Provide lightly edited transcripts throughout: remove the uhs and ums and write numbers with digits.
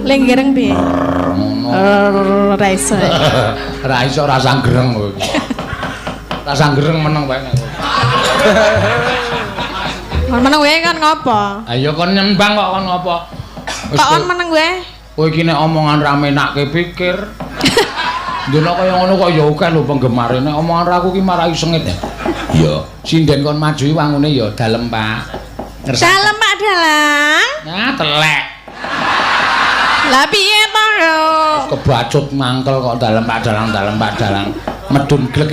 Lenggereng piye? Ngono. Ora iso. Ora iso rasa gereng kowe. Rasa gereng meneng wae. Kon meneng wae kan ngopo? Ayo kon nyembang kok kon ngopo? Kok kon meneng wae? Kowe iki nek omongan ra menakke pikir. Ndono kaya ngono kok ya akeh lho penggemare. Nek omongan ra aku ki marai sengit ya. Iya. Sinden kon maju wangune ya dalem, Pak. Ngersake. Dalem Pak Dalang. Nah, telek. Lah piye to? Kebacut mangkel kok dalem Pak Dalang, dalem Pak Dalang. Medun glek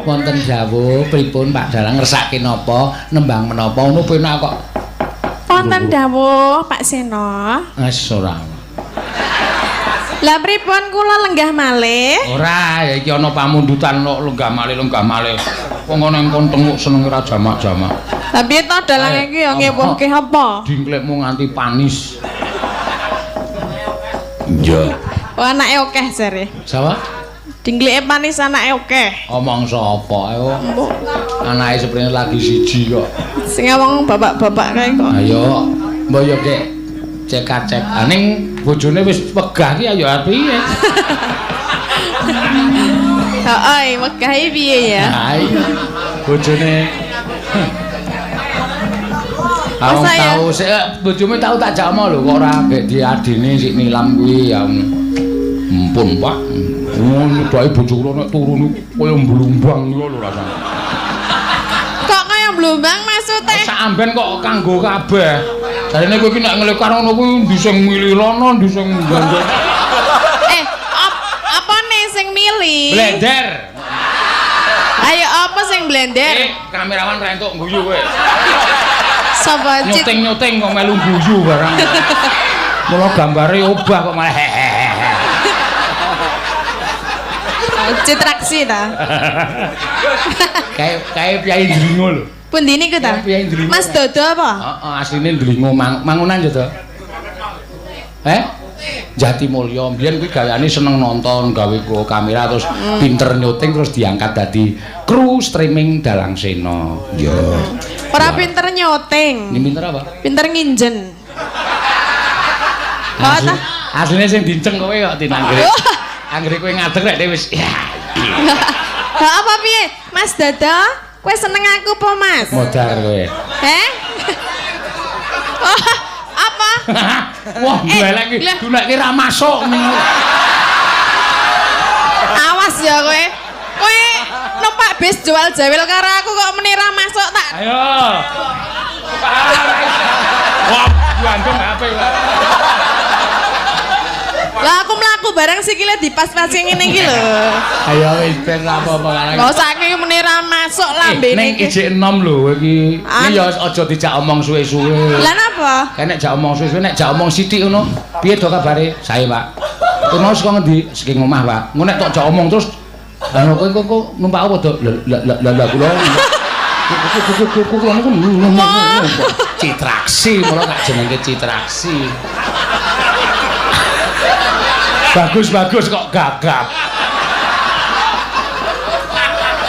wonten dawuh pripun Pak Dalang ngersake napa, nembang menapa ngono penak kok. Wonten dawuh Pak Seno. Wis ora. Lah pripun kula lenggah malih? Ora, ya iki ana pamundutan kok lenggah malih lenggah malih. Wong ana ing kon tenguk senenge ra jamak-jamak. Lah piye to dalang iki ya ngewuhke apa? Dingklekmu nganti panis. Iya. Oh anake akeh jare. Sapa? Dingkleke panis anake akeh. Omong sapa ayo. Anake seprene lagi siji kok. Sing ngomong bapak-bapak kae kok. Ayo, mbok yo gek cekak-cek. Ah ning bojone wis wegah ki ayo arep piye? Heeh, wegah iki piye ya? Ha iya. Bojone Aku Masa ya? tau sik bojomu tau tak jak omong lho kok ora gek diadine sik nilam kuwi ya. Ampun, Pak. Ngono bae bojo kula nek turu niku kaya mblumbang niku lho rasane. Kok kaya blumbang maksude? Sak amben kok kanggo kabeh. Jarene kowe iki nek nglekar ngono kuwi ndi sing milih rono, ndi sing ngganjel. Apane sing milih? Blender. Ayo apa sing blender? Kamerawan ra entuk guyu kowe. Sapa cit? Nyuting-nyuting kok melu guyu barang. Mula gambare obah kok malah hehehe. Citraksi ta? Kayak kayak piyai Ndlingo lho. Pundi niku ta? Piye Ndlingo? Mas Dodo apa? Heeh, asline Ndlingo Mangunan ya to. Eh? Jatimulya mbiyen kuwi gaweane seneng nonton, gawe kamera terus pinter nyuting terus diangkat dadi kru streaming Dalang Sena. Ya. Ora pinter nyuting. Ini pinter apa? Pinter nginjen. Oh, ta? Asline sing dinceng kowe kok tinanggere. Anggere kowe ngadeg rek wis ya. Ha apa piye? Mas Dodo, kowe seneng aku apa, Mas? Modar kowe. Heh? Oh, apa? Wah, glelek iki. Duneke ra masuk ning. Awas ya kowe. Kowe numpak bis jual jawil karo aku kok meni ra masuk tak. Ayo. Wah, gandeng HP kok. Lah aku mlaku bareng sikile dipas-pasi ngene iki lho. Ayo wis ben ra apa-apa karang. Lho saiki meni ra masuk lambene Ning iki. ijik enom lho iki. Ah. Ini ya aja dijak omong suwe-suwe. Lah napa? Kae nek jak omong suwe-suwe nek jak omong sithik ngono. Piye to kabare? Sae, Pak. Kowe mau saka ngendi? Saking omah, Pak. Ngono nek tok jak omong terus lah kowe kok numpak apa to? Lah lah lah kula. Kula niku Citraksi, mula tak jenenge Citraksi. Bagus-bagus kok gagap.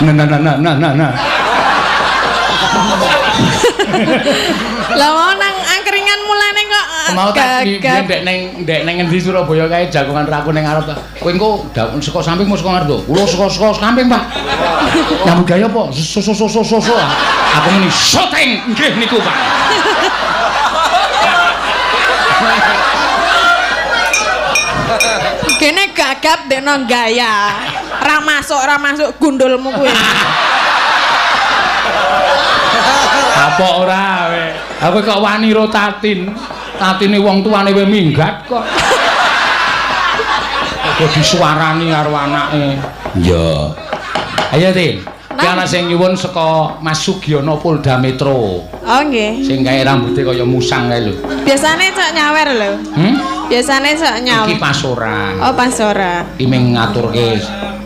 Nah nah nah nah nah nah. Lah mau nang angkringan mulane kok Mau tak gagap. ndek neng ngendi Surabaya kae jagongan raku ning ngarep. Kowe engko saka samping mau saka ngarep to? Kula saka samping, Pak. Nyambut gawe apa? So so so so so. Aku muni syuting nggih niku, Pak. Kene gagap dekno gaya. Ra masuk gundulmu kuwi. Apa ora kowe? Aku kok wani ro Tatin. Tatine wong tuane we minggat kok. Kok disuarani karo anake. Iya. Ayo, Tin. Ki ana sing nyuwun saka Mas Sugiono Polda Metro. Oh nggih. Sing kae rambute kaya musang kae lho. Biasane cok nyawer lho. Hmm? Biasane cok nyawer. Iki pas ora. Oh pas ora. Iki mung ngaturke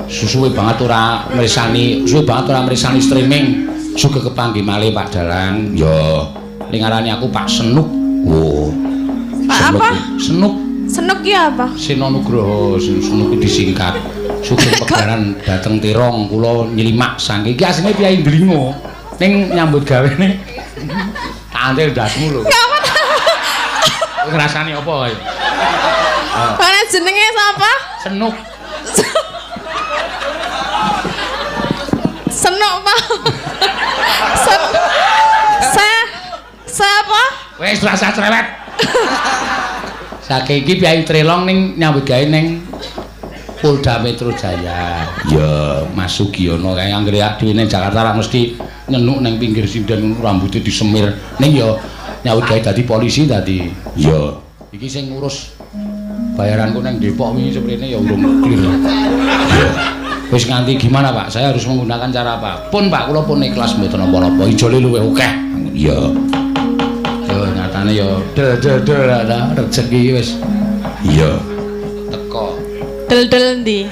suwe banget ora mresani, suwe banget ora mresani streaming. Sugih kepanggih malih Pak Dalang. Ya. Ning ngarani aku Pak Senuk. Oh. Pak Senuk. apa? Senuk. Senuk ki apa? Seno Nugroho, Senuk ki disingkat. Sugih pegaran dateng Tirong kula nylimak saking iki asline piyai Ndlingo. Ning nyambut gawene tak antil ndasmu lho. Ngapa ta? Ngrasani apa kae? Ana jenenge sapa? Senuk. Senuk, Pak. Siapa? Wis rasa cerewet. Saiki iki Piyayi Trelong ning nyambut gawe ning Polda Metro Jaya. Ya, Mas Sugiono kae anggere dhewe ning Jakarta ra mesti nyenuk ning pinggir sinden rambutnya disemir. Ning ya nyambut gawe dadi polisi dadi. Ya, iki sing ngurus bayaranku ning Depok wingi seprene ya urung clear. Ya. Wis nganti gimana, Pak? Saya harus menggunakan cara apa? Pun, Pak, kula pun ikhlas mboten napa-napa. Ijole luwih akeh. Ya. Yo nyatane yo del-del ada rezeki wis. Iya. Teko. Del-del endi?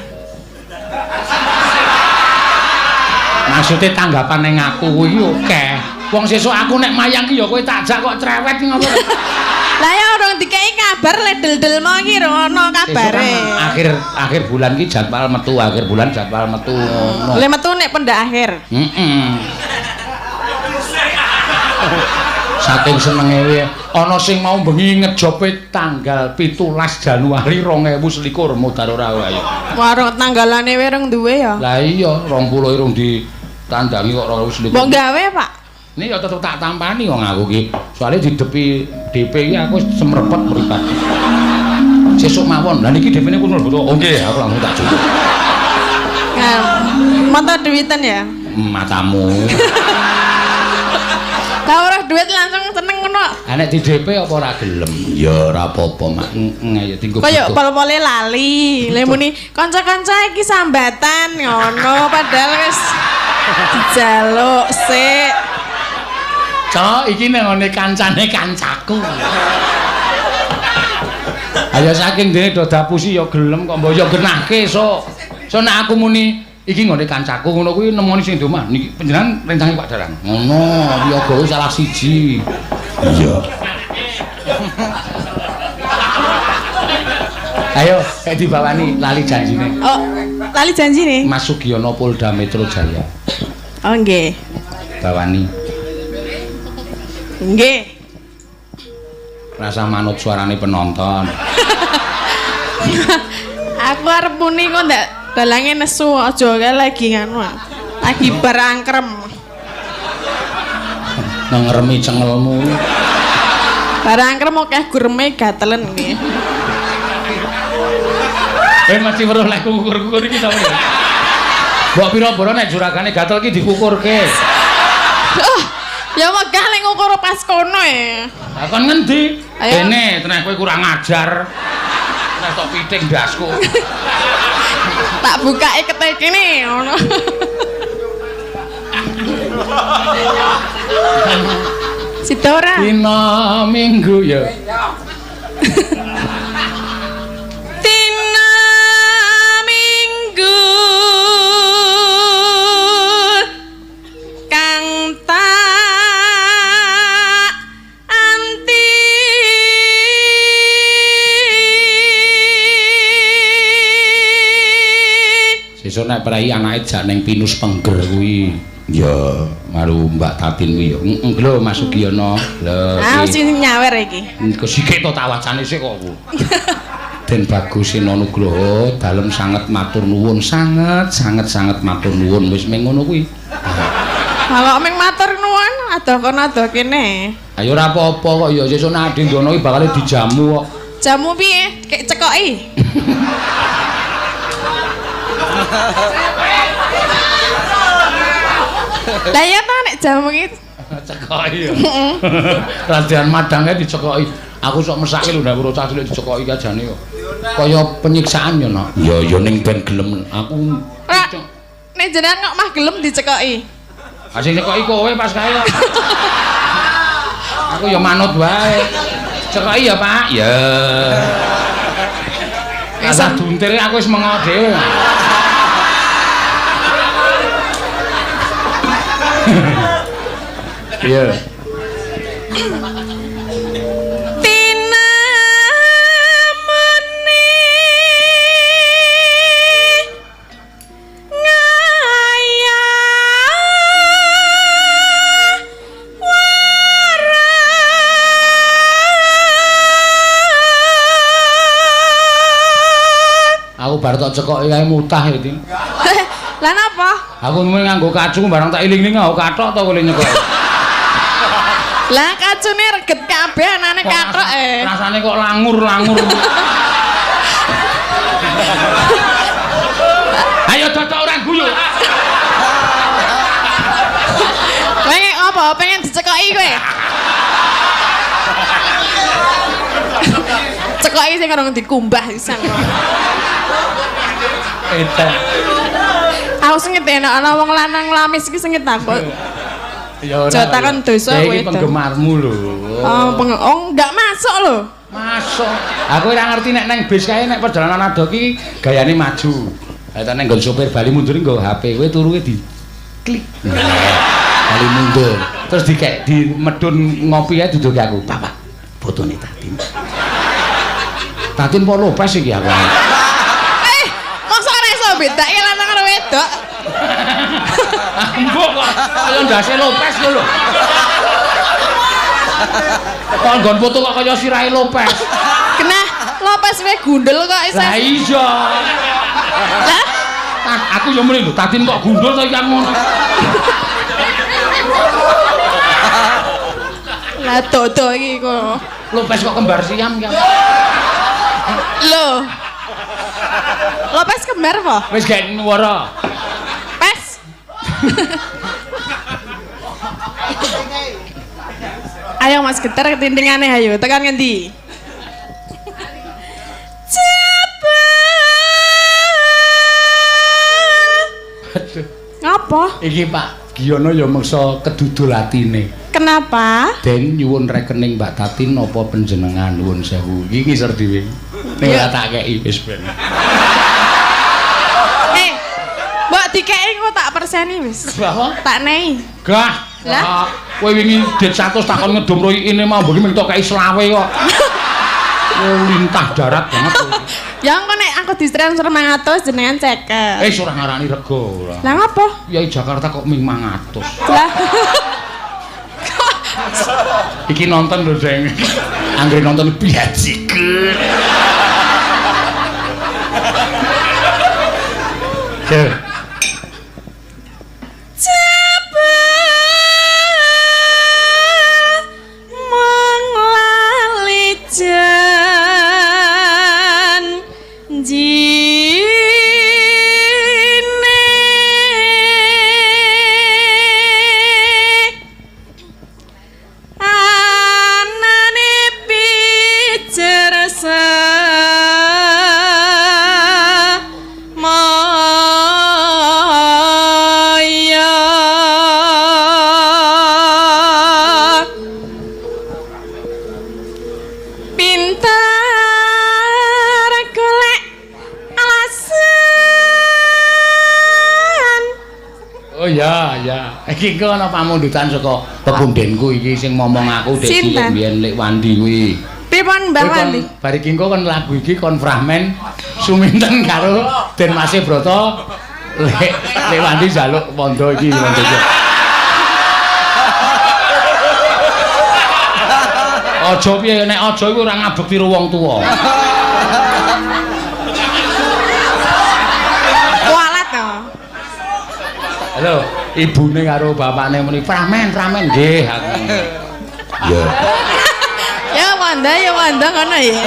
Maksude tanggapan ning aku kuwi akeh. Wong sesuk aku nek mayang ki ya kowe tak jak kok cerewet ki ngopo. Lah ya urung dikeki kabar le del-del mau ki ora ono kabare. Akhir bulan ki jadwal metu, akhir bulan jadwal metu ngono. Le metu nek pendak akhir. Heeh. Saking senenge kuwi ana sing mau bengi ngejope tanggal 17 Januari 2021 modar ora ayo. Wah, tanggalane wae rong duwe ya. Lah iya, 20 rong ditandangi kok 2021. Mbok gawe, Pak. Ini ya tetep tak tampani wong aku ki. Soale didepi DP iki aku semrepet mripat. Sesuk mawon. Lah niki DP-ne kulo lho. Oh nggih, aku langsung tak cukup. Nah, monto duwitan ya? Matamu. Lah ora duit langsung seneng ngono. Ha nek di DP apa ora gelem? Ya ora apa-apa, Mak. Heeh, ya dinggo. Kaya pol-pole lali. Lha muni kanca-kanca iki sambatan ngono padahal wis dijaluk sik. Cok, iki nang ngene kancane kancaku. Ayo saking dene do dapusi ya gelem kok mbok ya genahke sok. So nek aku muni iki nggone kancaku ngono kuwi nemoni sing di omah niki panjenengan rencange Pak Dalang. Ngono, yoga salah siji. Iya. Ayo, kayak dibawani lali janjine. Oh, lali janjine. Mas Sugiono Polda Metro Jaya. Oh nggih. Bawani. Nggih. Rasa manut suarane penonton. Aku arep muni kok ndak dalange nesu aja kae lagi nganu. Lagi barangkrem. Ngeremi cengelmu. Barangkrem akeh gureme gatelen nggih. Mesti weruh lek kukur-kukur iki sapa ya? Mbok pira-pira nek juragane gatel iki dikukurke. Oh, ya wegah lek ngukur pas kono e. Lah kon ngendi? Dene teneh kowe kurang ajar. Nek tok piting ndasku. Tak bukake kete kene ngono. Sida ora? Dina Minggu ya. Dina Minggu kang tak anti sesuk nek prei anake jak ning Pinus Pengger kuwi. Ya, maru Mbak Tatin kuwi ya. Heeh, lho Mas Sugiono. Lho. Ah, sing nyawer iki. Kesike to tak wacane sik kok aku. Den Bagus Seno Nugroho dalem sanget matur nuwun, sanget sanget sanget matur nuwun wis meng ngono kuwi. Ha kok meng matur nuwun, adoh kono adoh kene. Ayo ora apa-apa kok ya sesuk nek Adi ndono iki bakal dijamu kok. Jamu piye? Kek cekoki. Lah iya ta nek jamu iki cekoki ya. Radian madange dicekoki. Aku sok mesake lho nek weruh cah cilik dicekoki kajane kok. Kaya penyiksaan ya, Nak. Ya ya ning ben gelem aku. Ora. Nek jenengan kok mah gelem dicekoki. Ah sing cekoki kowe pas kae kok. Aku ya manut wae. Cekoki ya, Pak. Ya. Asah duntir aku wis mengo dhewe. Iya. Tina meni ngaya Aku bar tok cekoki kae mutah iki. Lah napa? Aku mung nganggo kacu barang tak iling-iling aku kathok to kowe nyekoki. Lah kacune reget kabeh anane kathok e. Rasane kok langur-langur. Ayo cocok ora guyu. Pengen apa? Pengen dicekoki kowe? Cekoki sing rong dikumbah sisan. Edan. Aku sengit enak ana wong lanang lamis iki sengit aku. Ya ora. Aja takon dosa kowe. Iki penggemarmu lho. Oh, oh enggak masuk lho. Masuk. Aku ora ngerti nek nang bis kae nek perjalanan ado ki gayane maju. Lah nek nggon sopir bali mundur nggo HP kowe turu di klik. Bali mundur. Terus dikek di medun ngopi ae duduke aku. Bapak, fotone Tatin. Tatin po Lopez iki aku. Eh, mosok ora iso bedake lanang karo wedok. Mbok kok kaya ndase Lopez lho lho. Kok nggon foto kok kaya sirahe Lopez. Kena Lopez wae gundul kok iso. Lah iya. Lah aku yo muni lho, Tatin kok gundul to iki ngono. Lah dodo iki kok. Lopez kok kembar siam ki. Lho. Lopez kembar apa? Wis gek nuwara. Pes. Ayo Mas Geter ketintingane ayo tekan ngendi? Jebul. Aduh. Ngapa? Iki Pak Giyono ya meksa kedudul atine. Kenapa? Den nyuwun rekening Mbak Tatin napa panjenengan nuwun sewu. Iki ngisor dhewe. Ning ora tak kei wis ben. Mbok dikeki engko tak perseni wis. Apa? Tak nei. Gah. Lah kowe wingi dit 100 takon ngedum royine mau mbok iki mung tok kei selawe kok. Lintah darat banget. Ya engko nek aku ditransfer 500 jenengan 50. Eh ora ngarani rega ora. Lah ngapa? Ya Jakarta kok ming 500. Lah. Iki nonton lho, Deng. Anggere nonton biajiker. Jel. Iki engko ana pamundutan saka pepundenku iki sing momong aku dek cilik biyen Lek Wandi kuwi. Pripun Mbah Wandi? Bar iki engko kon lagu iki kon fragmen suminten karo Den Mase Brata Lek Lek Wandi njaluk wondo iki wondo iki. Aja piye nek aja iku ora ngabekti karo wong tuwa. Kualat to. Halo. Ibune karo bapakne muni pramen pramen nggih aku. Ya. Ya wanda ya wanda ngono ya.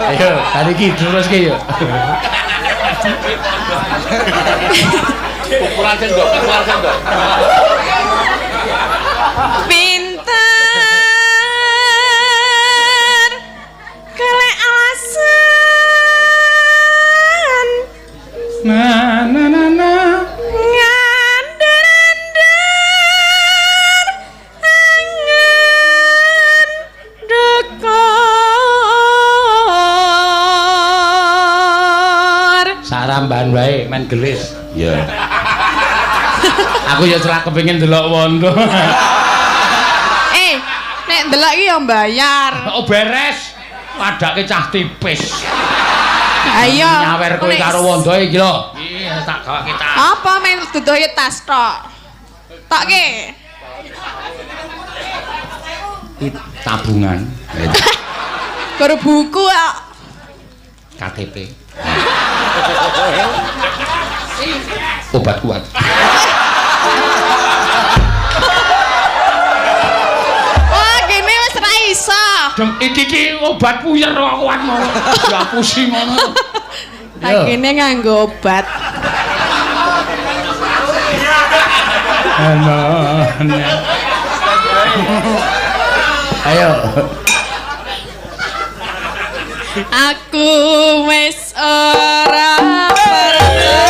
Ayo, tadi iki teruske ya. Ukuran sendok, ukuran sendok. Pinter golek alasan. Na na na na ngandar-andar angen dekor. Saramban wae men gelis. Iya. Aku ya celak kepengin delok wondo. Nek delok iki ya mbayar. Oh beres. Padake cah tipis. Ayo nyawer kowe karo wondo iki lho. Iya, tak gawake tas. Apa men duduhi tas tok? Tokke. Tabungan. Baru buku kok. KTP. Obat kuat. Wah, gini wis ra iso. Deng iki ki obat puyer kok kuat ngono. Diapusi ngono. Tak kene nganggo obat. Ayo. Aku wis ora percaya.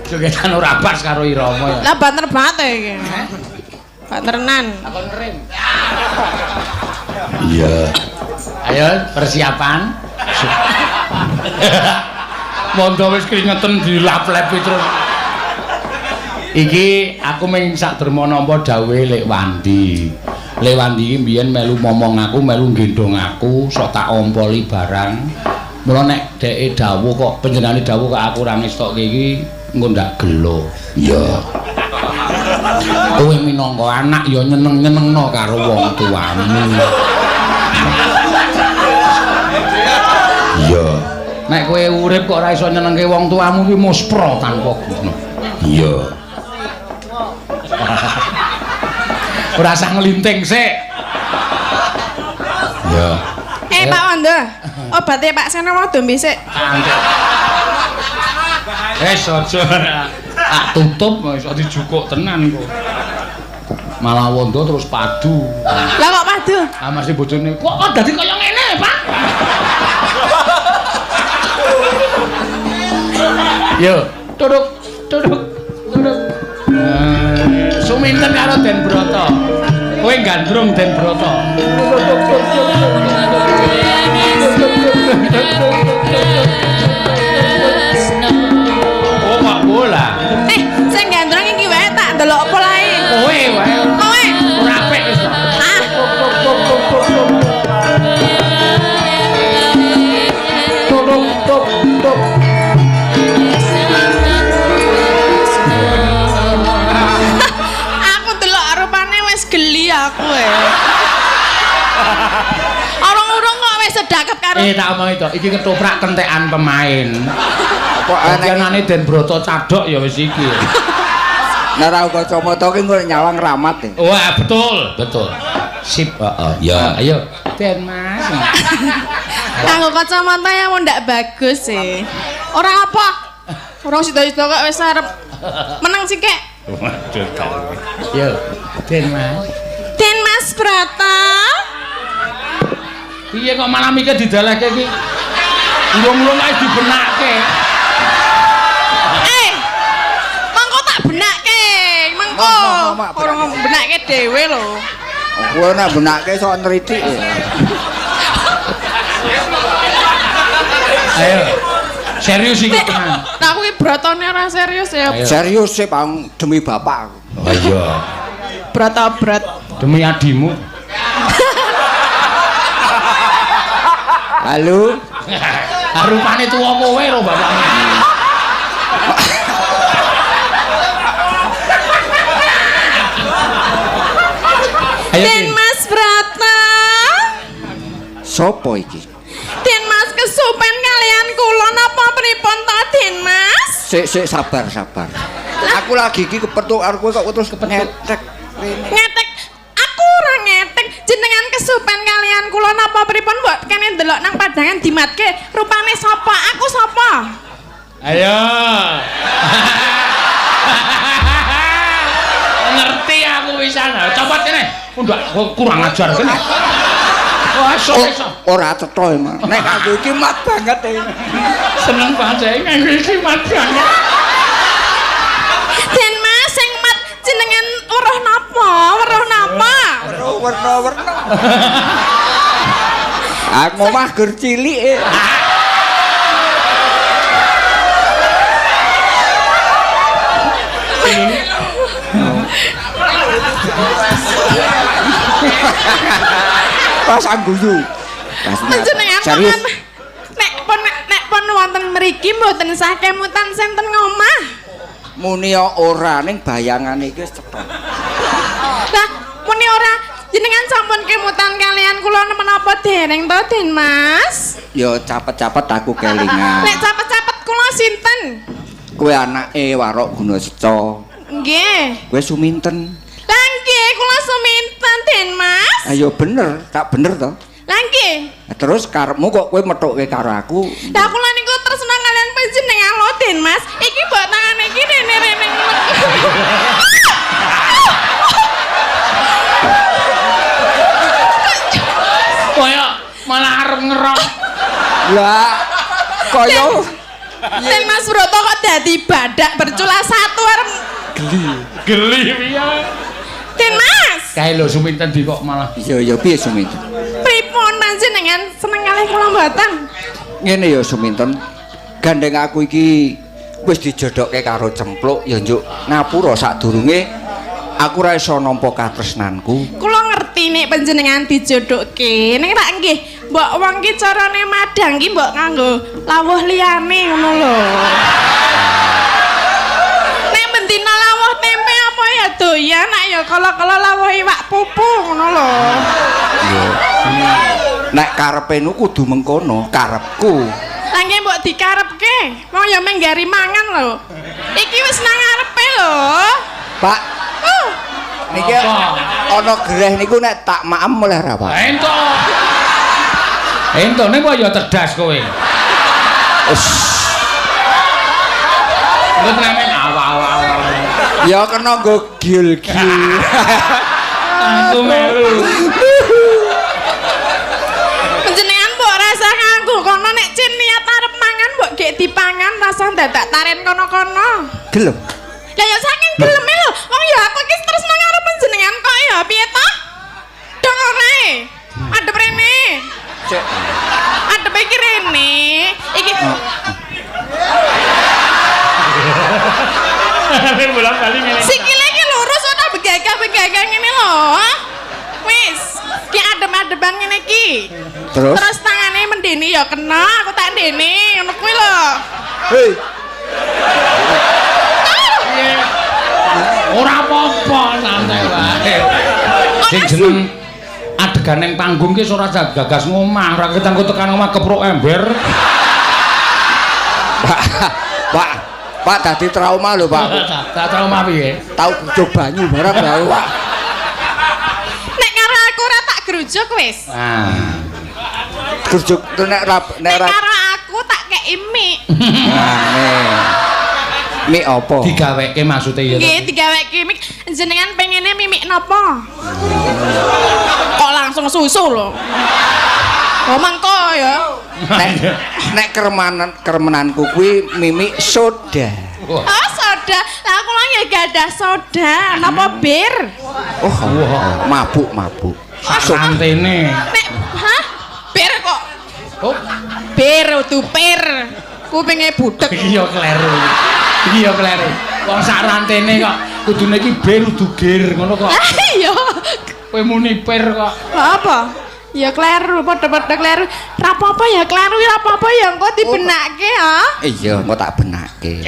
Jogetan ora pas karo irama ya. Lah banter banget ya iki. Banterenan. Takon ngerim. Iya. Ayo persiapan. Mondo wis kringeten dilap-lepi terus. Iki aku ming sak derma nampa dawuhe Lek Wandi. Lek Wandi iki mbiyen melu momong aku, melu nggendhong aku, sok tak ompoli barang. Mula nek dheke dawuh kok panjenengane dawuh kok aku ora ngestokke iki engko ndak gelo. Iya. Kowe minangka anak ya nyeneng-nyenengno karo wong tuamu. Iya. Nek kowe urip kok ora iso nyenengke wong tuamu kuwi muspra tanpa guna. Iya. Ora usah nglinting sik. Iya. Pak Wondo, obate Pak Seno mau dombe sik. Wis aja tak tutup iso dijukuk tenan kok. Malah Wondo terus padu. Lah kok padu? Ah masih bojone. Kok dadi kaya ngene, Pak? Yo, turuk turuk turuk. Suminten karo Den Broto. Kowe gandrung Den Broto. Oh, kok bola. Sing gandrung iki wae tak ndelok polahe. Kowe wae. Kowe ora apik wis to. Ah. Turuk tuk tuk. Aku delok rupane wis geli aku e. Urung-urung kok wis sedakep karo Tak omongi to, iki ketoprak kentekan pemain. Apa anane Den Broto cadhok ya wis iki. Nek ora kacamata ki engko nyawang ramat e. Wah, betul, betul. Sip, heeh. Ya, ayo. Den Mas. Nganggo kacamata yang ndak bagus sih. Ora apa. Ora sida-sida kok wis arep menang sih kek. Waduh. Yo, Den Mas. Den Mas Brata. Piye kok malah mikir didalehke iki? Urung-urung ae dibenake. Mengko tak benake, mengko. Ora benake dhewe lho. Kowe nek benake sok nritik. Ayo. Serius iki tenan. Nah aku iki brotone ora serius ya. Ayo. Serius sih, Bang, demi bapak aku. Oh iya. Brot-brot. Demi adimu. Halo. Rupane tuwa kowe lho bapakmu. Ayo Den Mas Brata. Sopo iki? Den Mas kesupen kalian kula napa pripun ta Den Mas? Sik sik sabar sabar. Aku lagi iki kepethuk karo kowe kok terus ngetek rene. Ngetek. Aku ora ngetek. Jenengan kesupen kalian kula napa pripun mbok kene ndelok nang padangan dimatke rupane sapa? Aku sapa? Ayo. Ngerti aku wisan. Copot kene. Ndak kurang ajar kene. Wah, iso iso. Ora cetha emang. Nek aku iki mat banget e. Seneng banget nganggo iki mat banget. Den Mas sing mat jenengan weruh napa? Weruh napa? Weruh werna-werna. Aku mah gur cilik e. Pas angguyu. Panjenengan serius. Nek pun wonten mriki mboten sah kemutan senten ngomah. Muni ora ning bayangane iki wis cetha. Lah muni ora jenengan sampun kemutan kalian kula menapa dereng to Den Mas? Ya capet-capet aku kelingan. Nek capet-capet kula sinten? Kowe anake Warok Gunaseca. Nggih. Kowe Suminten. Lah nggih kula Suminten Den Mas. Ayo bener, tak bener to? Lah nggih. Terus karepmu kok kowe methukke karo aku? Lah kula niku tresna kalian panjenengan lho Den Mas. Iki mbok tangane iki rene-rene. Kaya malah arep ngerok. Lah kaya Den Mas Broto kok dadi badak bercula satu arep geli. Geli piye? Den Mas. Kae lho Suminten di kok malah. Iya iya piye Suminten? Pripun panjenengan seneng kalih kula mboten? Ngene ya Suminten. Gandeng aku iki wis dijodokke karo Cempluk ya njuk ngapura sadurunge aku ora iso nampa katresnanku. Kula ngerti nek panjenengan dijodokke. Ning rak nggih, mbok wong ki carane madang ki mbok nganggo lawuh liyane ngono lho. Nek bendina lawuh tempe apa ya doyan nek ya kala-kala lawuh iwak pupu ngono lho. Iya. Nek karepe nu kudu mengkono, karepku. Lah nggih mbok dikarepke. Wong ya menggari mangan lho. Iki wis nang ngarepe lho. Pak. Niki ana gereh niku nek tak maem oleh ra, Pak? Entuk. Entuk ning kok ya cerdas kowe. Wis. Engko tremen awak-awak. Ya kena nggo gil-gil. Aku melu. Panjenengan mbok rasa nganggo kono nek cin niat arep mangan mbok gek dipangan rasa dadak taren kono-kono. Gelem. Lah ya saking geleme lho. Wong ya aku iki terus nang ngarep panjenengan kok ya piye toh? Dong ora. Adep rene. Cek. Adep iki rene. Iki bolak-balik ngene. Sikile iki lurus ora begagah-begagah ngene lho. Wis, ki adem-ademan ngene iki. Terus? Terus tangane mendene ya kena, aku tak ndene ngono kuwi lho. Hei. Ora apa-apa, santai wae. Sing jeneng adegan ning panggung ki ora gagas ngomah, ora ketangku tekan omah keprok ember. Pak, Pak, Pak dadi trauma lho, Pak. Tak trauma piye? Tau grujuk banyu barang lho, Pak. Nek karo aku ora tak grujuk wis. Ah. Grujuk nek ra nek karo aku tak kei mik. Nah, mik apa? Digaweke maksude ya. Nggih, digaweke mik. Jenengan pengene mimik napa? Kok langsung susu lho. Oh mengko ya. Nek nek kremenanku kuwi mimik soda. Wah. Oh soda. Lah kula nggih gadah soda. Napa bir? Oh, mabuk mabuk. Santene. Nek hah? Bir kok. Oh, Bir udu pir. Kupinge budhek. iki ya kleru. Iki ya kleru. Wong sak rantene kok kudune iki bir udu gir ngono kok. Lah iya. Kowe muni pir kok. Lah apa? Ya kleru, padha-padha kleru. Ra apa-apa ya kleru, ra apa-apa ya engko dibenake ha. Iya, engko tak benake.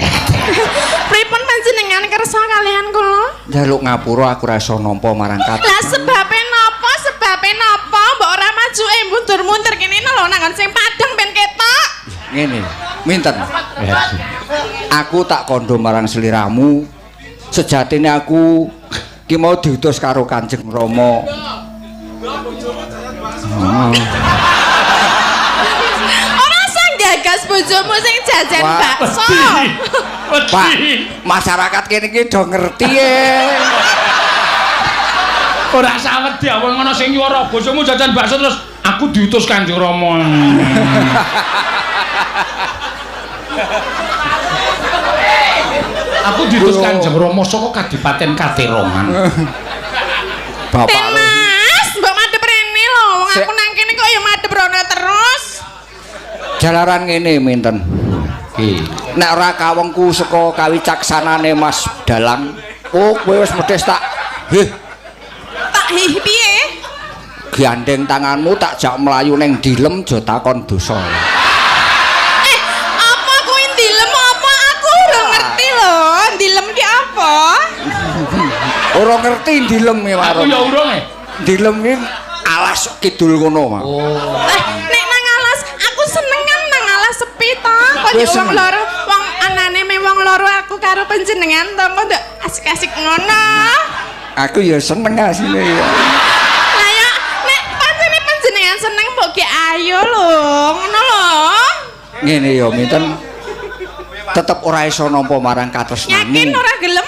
Pripun panjenengan kersa kalian kula? Njaluk ngapura aku ora iso nampa marang kat. Lah sebabe napa? Sebabe napa? Mbok ora maju mundur-mundur kene lho nang sing padhang ben ketok. Ngene, minten. Aku tak kandha marang sliramu. Sejatine aku ki mau diutus karo Kanjeng Rama. Ora usah gagas bojomu sing jajan bakso. Pak, masyarakat kene iki do ngerti e. Ora sawedi wong ana sing nyuwara bojomu jajan bakso terus aku diutus Kanjeng Rama. Aku diutus Kanjeng Rama saka Kadipaten Katerongan. Bapak Mas, mbok madhep rene lho, wong aku nang kene kok ya madhep rono terus. Jalaran ngene minten. Ki. Nek ora kawengku saka kawicaksanane Mas Dalang, oh kowe wis medhis tak heh. Tak hih piye? Gandeng tanganmu tak jak mlayu ning dilem aja takon dosa. Apa kuwi dilem apa? Aku ora ngerti lho, dilem ki apa? Ora ngerti dilem ki Aku ya urung e. Dilem ki alas kidul ngono, Mas. Oh. Nek nang alas aku seneng kan nang alas sepi to. Kok wong loro, wong anane me wong loro aku karo panjenengan to kok ndak asik-asik ngono. Aku ya seneng asline ya. Lah ya nek pancene panjenengan seneng mbok ge ayo lho, ngono lho. Ngene ya minten tetep ora iso nampa marang katresnanmu. Yakin ora gelem?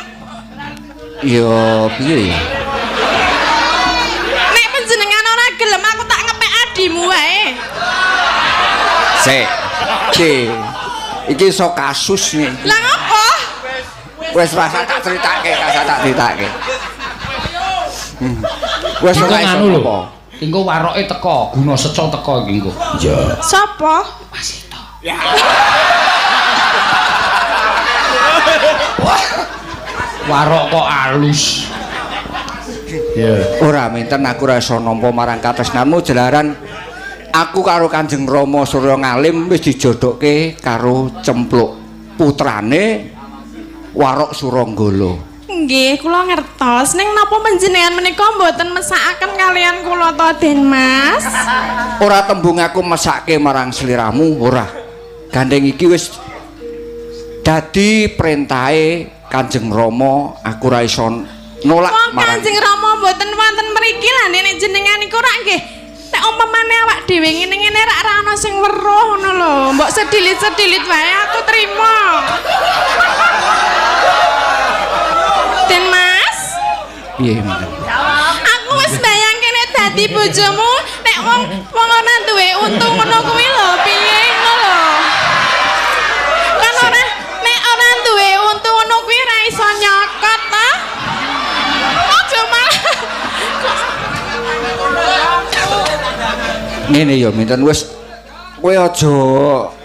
Ya piye ya? Nek panjenengan ora gelem aku tak ngepek adimu wae. Sik. Ki. Iki iso kasus nih. Lah ngopo? Wis rasa tak critake, rasa tak critake. Wis ora iso apa. Engko waroke teko, guna seca teko iki engko. Iya. Sapa? Wasita. Warok kok alus. Iya. Ora minten aku ora iso nampa marang katresnanmu jalaran aku karo Kanjeng Rama Surya Ngalim wis dijodohke karo Cempluk putrane Warok Suranggala. Nggih, kula ngertos. Ning napa panjenengan menika mboten mesakaken kalian kula to, Den Mas? Ora tembung aku mesake marang sliramu, ora. Gandeng iki wis dadi perintahe Kanjeng Rama, aku ora iso nolak marang Kanjeng Rama mboten wonten mriki lah nek jenengan iku rak nggih. Nek umpamane awak dhewe ngene-ngene rak ora ana sing weruh ngono lho. Mbok sedilit-sedilit wae aku trima. Den Mas? Piye mboten? Aku wis bayangke nek dadi bojomu nek wong wong ora duwe untung ngono kuwi lho piye ngono lho. Kan ora nek ora duwe untung ngono kuwi ora iso nyokot ta. Aja malah ngene ya minten wis kowe aja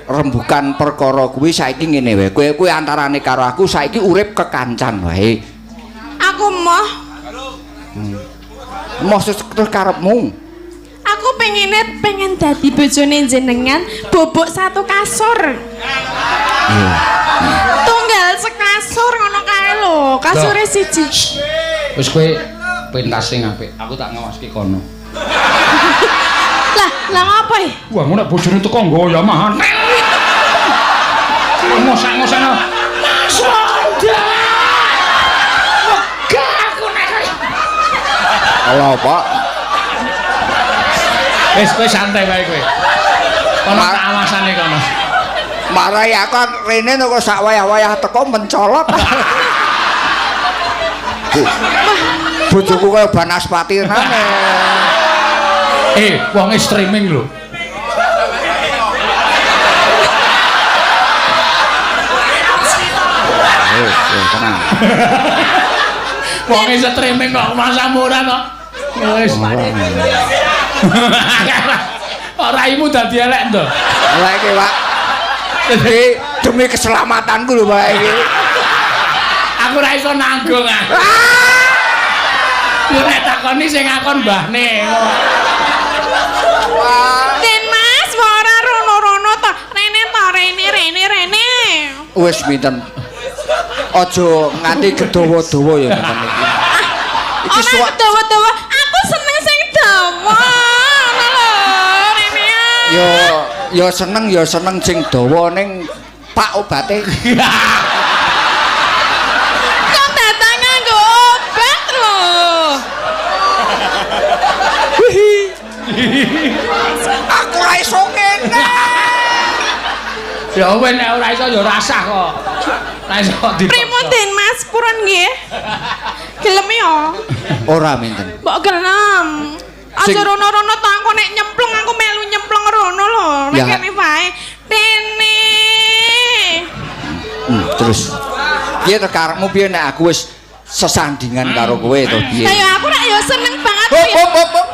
rembukan perkara kuwi saiki ngene wae. Kowe kuwi antarane karo aku saiki urip kekancan wae. Aku moh. Moh terus karepmu. Aku pengine pengen dadi bojone jenengan bobok satu kasur. Iya. Tunggal sekasur ngono kae lho, kasure siji. Wis kowe pentas sing apik, aku tak ngawaski kono. Lah, lah ngopo e? Wah, ngono nek bojone teko nggo ya mahan. Ngosak-ngosakno. Mas Wanda. Wegah aku nek. Ala, Pak. Wis kowe santai wae kowe. Kono tak awasane kono. Marai aku rene kok sak wayah-wayah teko mencolot. Bojoku kaya Banaspati nane. Wonge streaming lho. Wis, wis tenang. Wong streaming kok masamu ora to. Wis. Kok raimu dadi elek to? Elek iki, Pak. Iki demi keselamatanku lho, Pak iki. Aku ora iso nanggung ah. Yo nek takoni sing ngakon mbahne. Den Mas, ora rono-rono to. Rene to, rene rene rene. Wis minten. Aja nganti gedawa-dawa ya minten iki. Iki Ora dawa-dawa, aku seneng sing dawa. Ngono lho, rene. Ya ya seneng sing dawa ning Pak obate. Kok datang nganggo obat lho. Aku ora iso ngene. Ya wis nek ora iso ya rasah kok. Ora iso dipaksa. Pripun Den Mas, purun nggih? Gelem ya? Ora minten. Mbok gelem. Aja rono-rono to aku nek nyemplung aku melu nyemplung rono lho. Nek kene wae. Rene. Terus piye to karepmu piye nek aku wis sesandingan karo kowe to piye? Lah ya aku rak ya seneng banget. Hop hop hop. hop.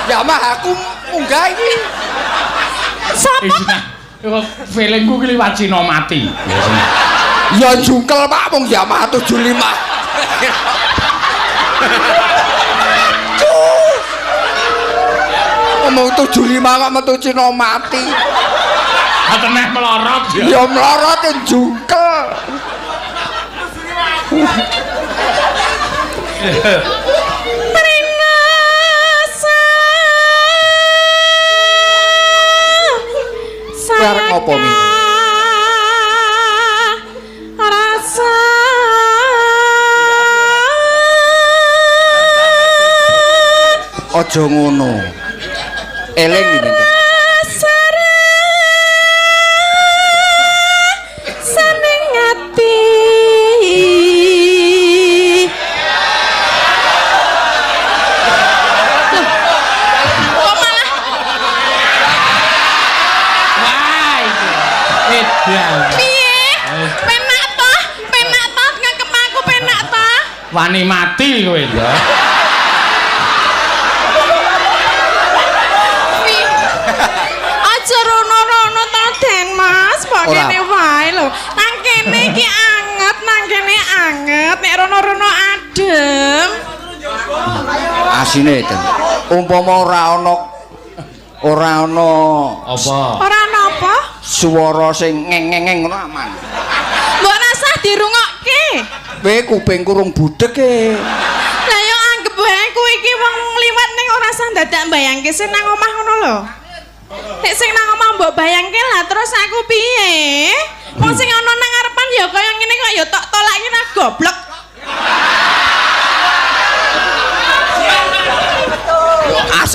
Ya mah aku munggah iki. Sapa? Kok feelingku ki liwat Cina mati. Ya jungkel Pak mung Yamaha 75. Ngomong 75 kok metu Cina mati. Ateneh melorot ya. Ya melorot ya jungkel. Kowe arep ngopo, Mi? Rasa Aja ngono. Eling iki, Minten. Seneng ati. Kok malah Wah iki. Edan. piye? Penak toh? Penak toh ngangkep aku penak toh? Wani mati kowe ya. Aja rono-rono to Den Mas, kok Ora. kene wae lho. Nang kene iki anget, nang kene anget, nek rono-rono adem. Asine, Den. Umpama ora ana Apa? Ora napa? Suara sing ngeng-ngeng ngono aman. Mbok rasah dirungokke. Kowe kupingku rung budhek e. Lah yo anggep wae kuwi iki wong liwat ning ora sah dadak mbayangke sing nang omah ngono lho. Nek sing nang omah mbok bayangke lah terus aku piye? Wong sing ana nang ngarepan ya kaya ngene kok ya tok tolak iki nah goblok.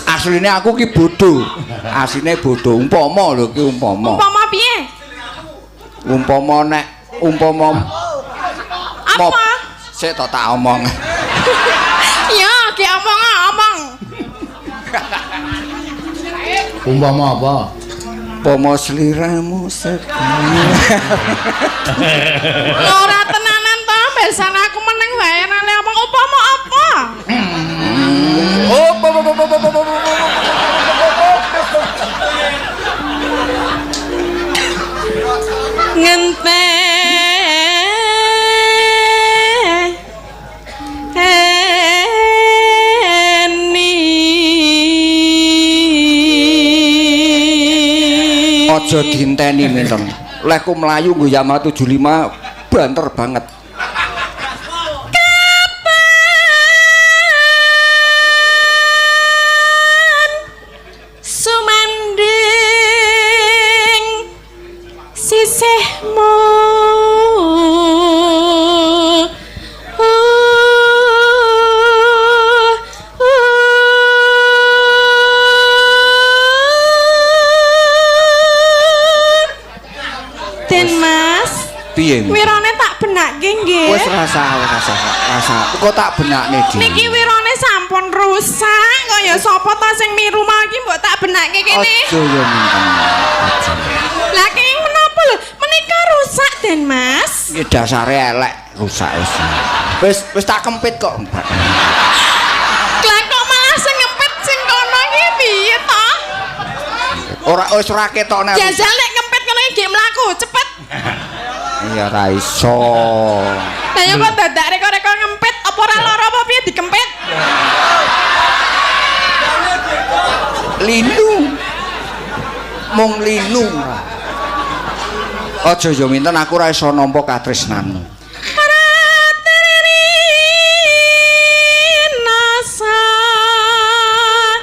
Asline aku ki bodho. Asline bodho. Umpama lho ki umpama. Umpama piye? Umpama nek umpama Apa? Sik to tak omong. Ya, ki omong omong. Umpama apa? Umpama sliramu setia. Ora tenanan to, besan aku meneng wae ora le omong upama apa? Oh, Ngenteni Aja dinteni minten. Lehku mlayu nggo Yamaha 75 banter banget. Kapan sumanding sisihmu Den Mas, Piye? wirone tak benakke nggih. Wis rasa. Kok tak benakne dhewe. Niki wirone sampun rusak, kaya sapa ta sing miru mau iki mbok tak benakke kene. Aja ya minten. Lah kenging menapa lho? Menika rusak Den Mas. Mas. Iki dasare elek rusak wis. Wis wis tak kempit kok. Lah kok malah sing ngempit sing kono iki piye to? Ora wis ora ketokne. Jajal nek ngempit kono iki gek mlaku cepet. Iya ora iso. Lah ya kok dadak reka-reka ngempit apa ora lara apa piye dikempit? Linu. Mung linu. Aja yo minten aku ora iso nampa katresnanmu.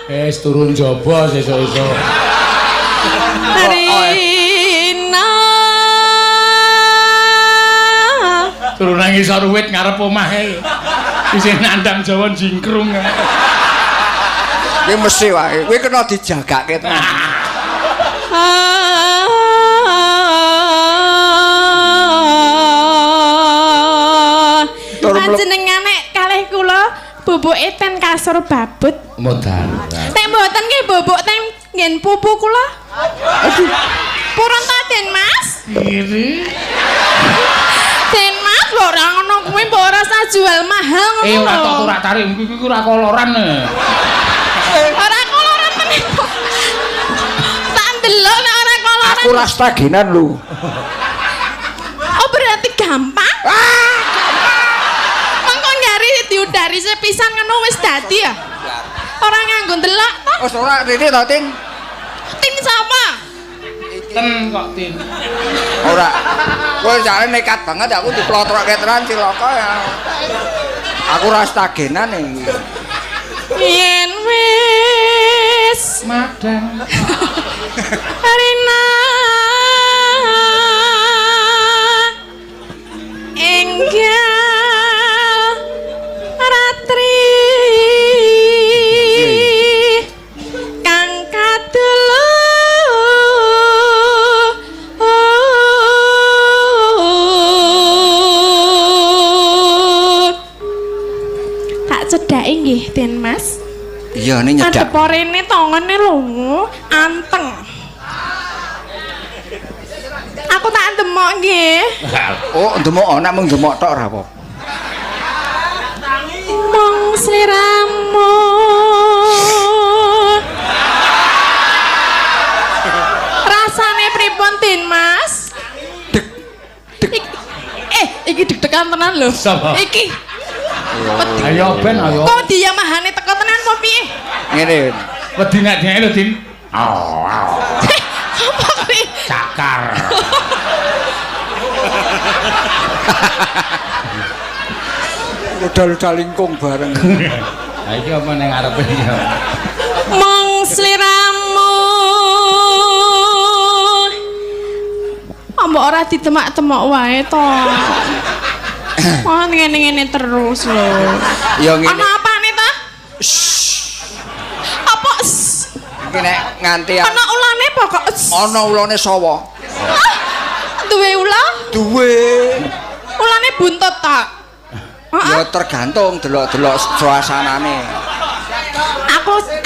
Wis turun jaba sesuk-esuk. Rina. Turun nang ngisor wit ngarep omahe. Isih nandang Jawa jingkrung. Kuwi mesti wae. Kuwi kena dijagake tenan. Panjenengan nek kalih kula bubuke ten kasur babut. Modal. Nek mboten nggih bubuk ten nggen pupu kula. Aduh. Purun ta Den Mas? Iri. Den Mas mbok ora ngono kuwi mbok ora usah jual mahal ngono. Eh ora tok ora tarik iki ora koloran. Ora koloran tenan. Tak ndelok nek ora koloran. Aku ora staginan lho. Oh berarti gampang? Ah, gampang. Mengko ngari diudari sepisan ngono wis dadi ya. Ora nganggo ndelok to? Wis ora rene to, Tin. Tin sapa? Ten kok Tin. Ora. Kowe jare nekat banget aku diplotroke tenan cilaka ya. Aku ora stagenan iki. Yen wis madang. Rina enggal ratri kang kadulu tak cedhake nggih Den Mas. Iya ini nyedak. Madhep rene tongone lho anteng. Aku tak ndemok nggih. Oh, ndemok ana mung ndemok tok ora apa. Mung sliramu. Rasane pripun Din Mas? Deg deg. Iki deg-degan tenan lho. Iki. Ayo ben ayo. Kok diyamahane teko tenan apa piye? Ngene. Wedi nek dhek lho Din. Au au. Apa kuwi? Cakar. Udah-udah lingkung bareng. Ha iki apa ning ngarepe iki? Mung sliramu. Mbok ora ditemak-temok wae to. Oh ngene-ngene terus lho. Ya ngene. Ana apane ta? Apa? Iki nek nganti ana ulane apa kok? Ana ulane sawa. Duwe ula? Duwe. Ulane buntut ta? Ya tergantung delok-delok suasanane.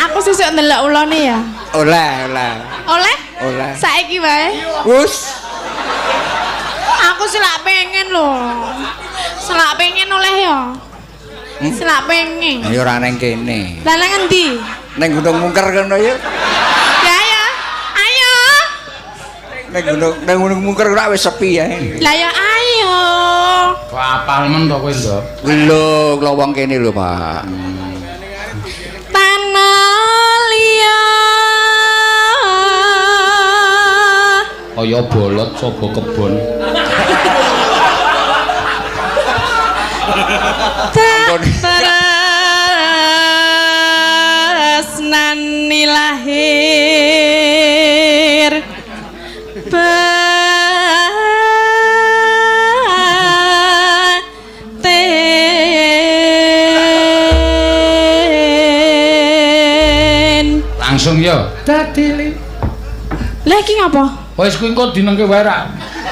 Aku sesuk ndelok ulane ya. Oleh, oleh. Oleh? Oleh. Saiki wae. Wis. Aku selak pengen lho. Selak pengen oleh ya. Selak pengen. Ya ora neng kene. Lah nang endi? Neng Gunung Mungker kono ya. Ya ya. Ayo. Neng Gunung Mungker ora wis sepi ya. Lah ya ayo. Kok apal men to kowe, Ndok? Lho, lho wong kene lho, Pak. Tanah liya. Kaya bolot saba kebon. Tresnani lahir batin. Langsung ya. Dadi. Lah iki ngapa? Wis kuwi engko dinengke wae ra.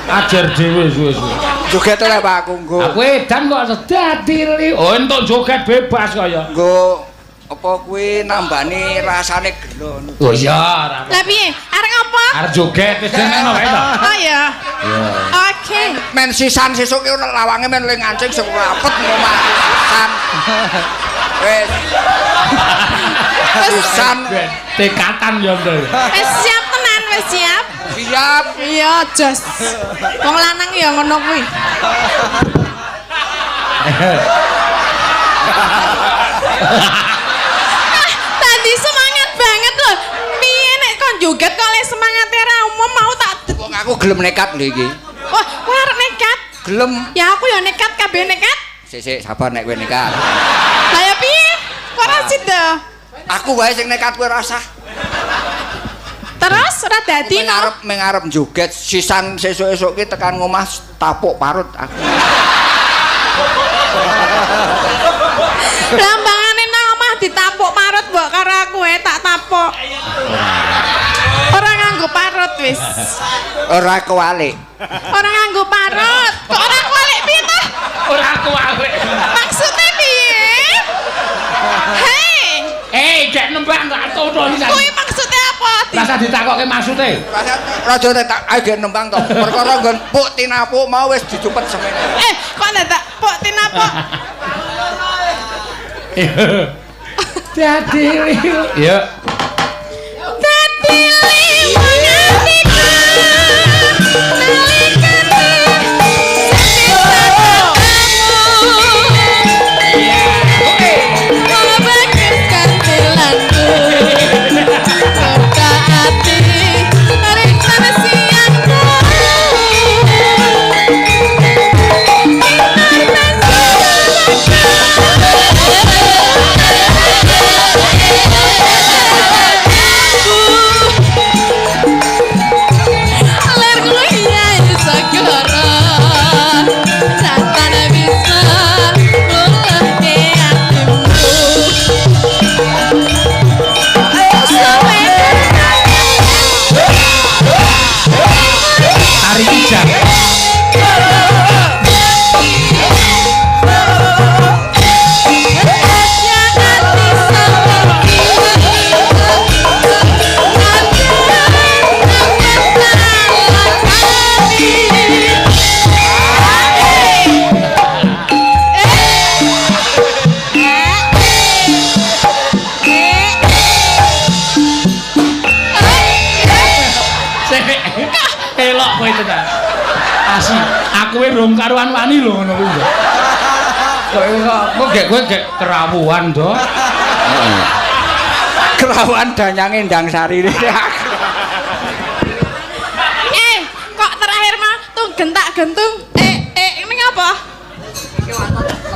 Ajar dhewe suwe-suwe. Joget oleh Pak aku nggo. Aku edan kok dadi. Oh entuk joget bebas kaya. Nggo apa kuwi nambani rasane gelo. Oh iya ora. Lah piye? Arep apa apa? Arep joget wis jenengno wae to. Oh ya. Iya. Oke. Men sisan sesuk ki lawange men le ngancing sing rapet ngomah sisan. Wis. Sisan Tekatan ya ndel. Wis siap tenan, wis siap. Siap. Iya, jos. Wong lanang ya ngono kuwi. Tadi semangat banget loh. Piye nek kon joget kok le semangate ra umum mau tak Wong aku gelem nekat lho iki. Wah, kowe arep nekat. Gelem. Ya aku ya nekat, kabeh nekat. Sik sik sabar nek kowe nekat. Lah ya piye? Kok ora sida? Aku wae sing nekat kowe rasah. Terus ora dadi no. Mengarep mengarep joget sisan sesuk-esuk ki tekan ngomah tapuk parut aku. Lambangane nang omah ditapuk parut mbok karo aku tak tapuk. Ora nganggo parut wis. Ora kuwalik. Ora nganggo parut. Kok ora kuwalik piye ta? Ora kuwalik. Maksudnya piye? Hei. Gek nembang gak toto iki. Kuwi maksudnya apa? Rasa ditakokke maksude. Rasa raja tak ayo gek nembang to. Perkara nggon puk tinapuk mau wis dicupet semene. Kok dadak puk tinapuk? Dadi ya. Dadi liwang atiku. Nalikane sepisan ketemu. Bagus kantilanku. Kota ati rintan siang Tari kijang. Elok kowe tenan. Asli, aku wis rong karuan wani lho ngono kuwi. Kok gek kowe gek kerawuhan to. Heeh. Kerawuhan danyange Ndang Sari. Kok terakhir mah tuh gentak-gentung. Ini ngapa?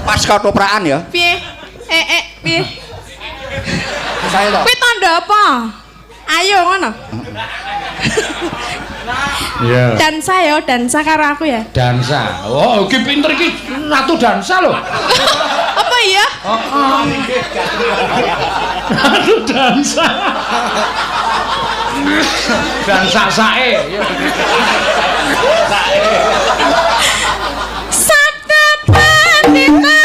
Lepas ketoprakan ya. Piye? Piye? Saya to. Kuwi tanda apa? Ayo ngono. Iya. Dansa ya, dansa karo aku ya. Dansa. Oh, iki pinter iki ratu dansa lho. Apa iya? Heeh. Ratu dansa. Dansa sae. Sabda Pandita.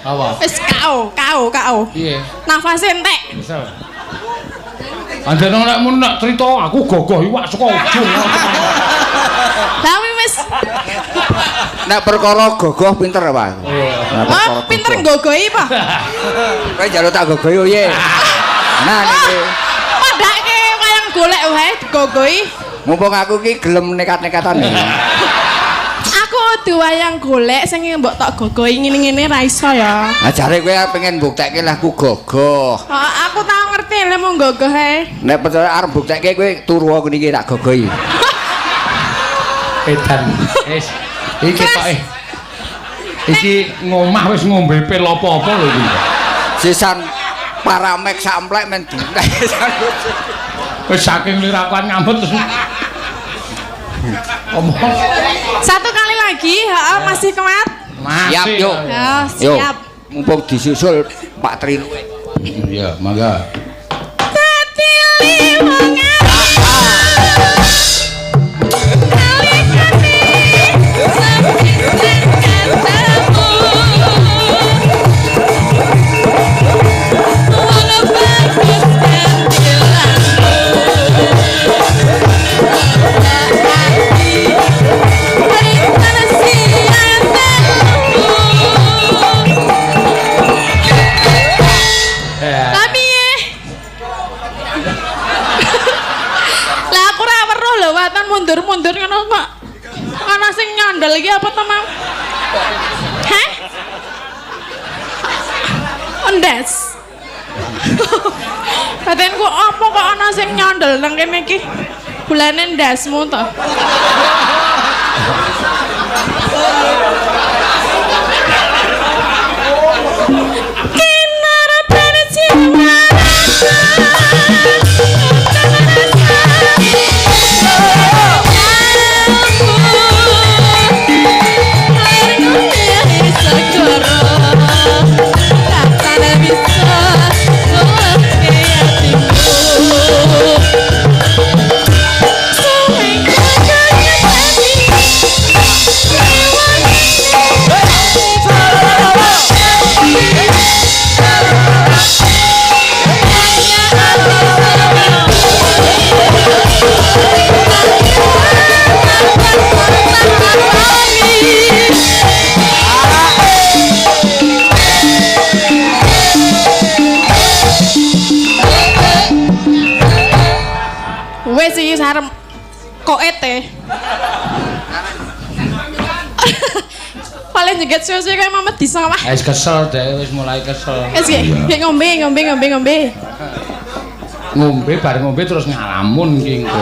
Apa? Wis KO, KO, KO. Piye? Nafase entek. Bisa. Anjene nek mun nek crita aku gogoh iwak saka ujung. Lah wis. Nek perkara gogoh pinter apa? Oh, pinter nggogohi apa? Kowe njaluk tak gogohi piye? Nah niki. Padake wayang golek wae digogohi. Mumpung aku ki gelem nekat-nekatan. Aku kudu wayang golek sing mbok tok gogohi ngene-ngene ra iso ya. Lah jare kowe pengen mbuktekke lah aku gogoh. Oh, aku tau ngerti lek mung gogoh ae. Nek percaya arep mbuktekke kowe turu ngene iki tak gogohi. Edan. Wis. Iki ketoke. Iki ngomah wis ngombe pil apa-apa lho iki. Sisan paramek samplek men dientek. Wis saking lirakuan ngambet terus. Omong. Satu kali lagi, heeh, masih kuat. Masih. Siap yo. Ya, Yo. siap. Mumpung disusul Pak Triluwe. Iya, mangga. Dadi wong nalikane sepisan ketemu. Wong bagus kandilanmu. Ati Barisan siang telu. Lah piye? Lah aku ora weruh lho waton mundur-mundur ngono kok. Ana sing nyondol iki apa to, Mang? Hah? Endes. Batinku apa kok ana sing nyondol nang kene iki? Bulane ndasmu to. Kinara Wes iki sarem koet e. Paling jeget suwe-suwe kaya mamet di sawah. Wis kesel deh, wis mulai kesel. Wis ki ngombe ngombe ngombe ngombe. Ngombe bar ngombe terus ngalamun ki engko.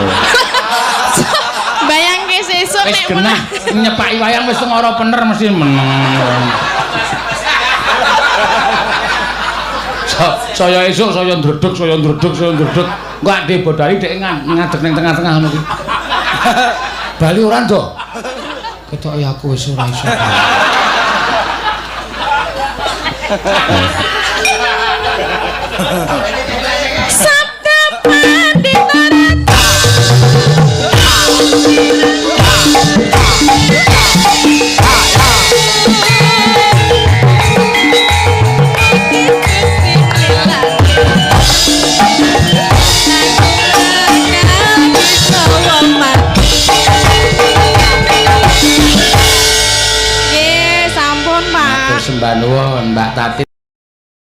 Bayangke sesuk Wis nek genah nyepaki wayang wis tengara pener mesti meneng. Saya esuk saya ndredeg, saya ndredeg, saya ndredeg. Engko ade bodari dhek ngadeg ning tengah-tengah ngono ki. Bali ora, Ndok. Ketoke aku wis ora iso. Sabda Pandita Ratu. Nggih, sampun, Pak. Matur sembah nuwun, Mbak Tati.